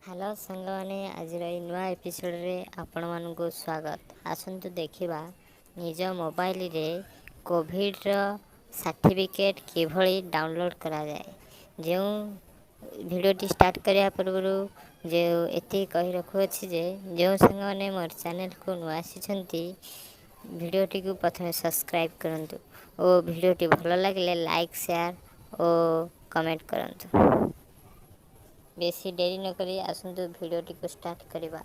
Hello ସାଙ୍ଗମାନେ, ଆଜିର ଏଇ ନୂଆ ଏପିସୋଡ଼ରେ ଆପଣମାନଙ୍କୁ ସ୍ୱାଗତ। ଆସନ୍ତୁ ଦେଖିବା ନିଜ ମୋବାଇଲରେ କୋଭିଡ଼ର ସାର୍ଟିଫିକେଟ୍ କିଭଳି ଡାଉନଲୋଡ଼୍ କରାଯାଏ। ଯେଉଁ ଭିଡ଼ିଓଟି ଷ୍ଟାର୍ଟ କରିବା ପୂର୍ବରୁ ଯେଉଁ ଏତିକି କହି ରଖୁଅଛି ଯେ ଯେଉଁ ସାଙ୍ଗମାନେ ମୋର ଚ୍ୟାନେଲକୁ ନୂଆ ଆସିଛନ୍ତି, ଭିଡ଼ିଓଟିକୁ ପ୍ରଥମେ ସବସ୍କ୍ରାଇବ୍ କରନ୍ତୁ ଓ ଭିଡ଼ିଓଟି ଭଲ ଲାଗିଲେ ଲାଇକ୍, ସେୟାର ଓ କମେଣ୍ଟ କରନ୍ତୁ। ବେଶୀ ଡେରି ନକରି ଆସନ୍ତୁ ଭିଡ଼ିଓଟିକୁ ଷ୍ଟାର୍ଟ କରିବା।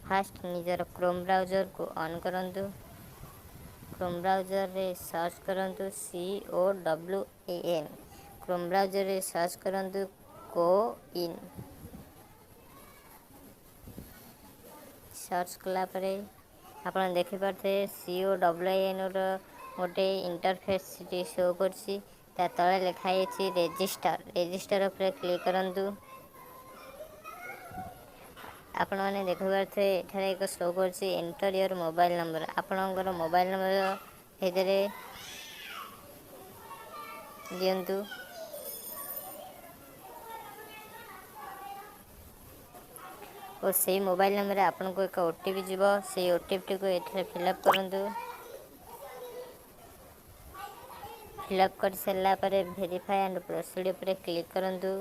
ଫାଷ୍ଟ ନିଜର କ୍ରୋମ୍ ବ୍ରାଉଜରକୁ ଅନ୍ କରନ୍ତୁ। କ୍ରୋମ୍ ବ୍ରାଉଜରରେ ସର୍ଚ୍ଚ କରନ୍ତୁ C O W A N. Chrome ବ୍ରାଉଜରରେ ସର୍ଚ୍ଚ କରନ୍ତୁ କୋଇନ୍। ସର୍ଚ୍ଚ କଲା ପରେ ଆପଣ ଦେଖିପାରୁଥିବେ ସି ଓ ଡବ୍ଲ୍ୟୁ ଏନ୍ର ଗୋଟେ ଇଣ୍ଟରଫେସ୍ଟି ଶୋ କରୁଛି। ତା ତଳେ ଲେଖା ହେଇଛି ରେଜିଷ୍ଟର। ରେଜିଷ୍ଟର ଉପରେ କ୍ଲିକ୍ କରନ୍ତୁ। ଆପଣମାନେ ଦେଖିପାରୁଥିବେ ଏଠାରେ ଏକ ଶୋ କରୁଛି ଏଣ୍ଟର your mobile number. ଆପଣଙ୍କର ମୋବାଇଲ ନମ୍ବର ଏଥିରେ ଦିଅନ୍ତୁ ଓ ସେଇ ମୋବାଇଲ ନମ୍ବରରେ ଆପଣଙ୍କୁ ଏକ ଓ ଟି ପି ଯିବ। ସେଇ ଓ ଟି ପିଟିକୁ ଏଠାରେ ଫିଲ୍ଅପ୍ କରନ୍ତୁ। ଫିଲ୍ଅପ୍ କରିସାରିଲା ପରେ ଭେରିଫାଏ ଆଣ୍ଡ ପ୍ରୋସିଡ଼ ଉପରେ କ୍ଲିକ୍ କରନ୍ତୁ।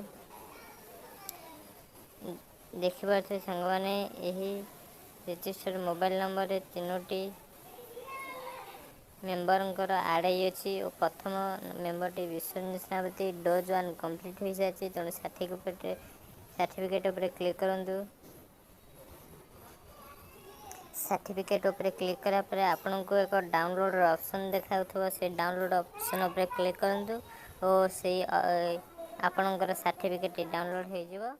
ଦେଖିପାରୁଥିବେ ସାଙ୍ଗମାନେ, ଏହି ରେଜିଷ୍ଟର ମୋବାଇଲ ନମ୍ବରରେ 3ଟି ମେମ୍ବରଙ୍କର ଆଡ଼୍ ହେଇଅଛି ଓ ପ୍ରଥମ ମେମ୍ବରଟି ବିଶ୍ୱରଞ୍ଜନ ସେନାପତି, ଡୋଜ୍ 1 କମ୍ପ୍ଲିଟ୍ ହୋଇସାରିଛି। ତେଣୁ ସାର୍ଟିଫିକେଟ୍ ଉପରେ କ୍ଲିକ୍ କରନ୍ତୁ। ସାର୍ଟିଫିକେଟ୍ ଉପରେ କ୍ଲିକ୍ କଲା ପରେ ଆପଣଙ୍କୁ ଏକ ଡାଉନଲୋଡ଼ର ଅପସନ୍ ଦେଖାଉଥିବ। ସେ ଡାଉନଲୋଡ଼ ଅପସନ୍ ଉପରେ କ୍ଲିକ୍ କରନ୍ତୁ ଓ ସେଇ ଆପଣଙ୍କର ସାର୍ଟିଫିକେଟ୍ଟି ଡାଉନଲୋଡ଼ ହୋଇଯିବ।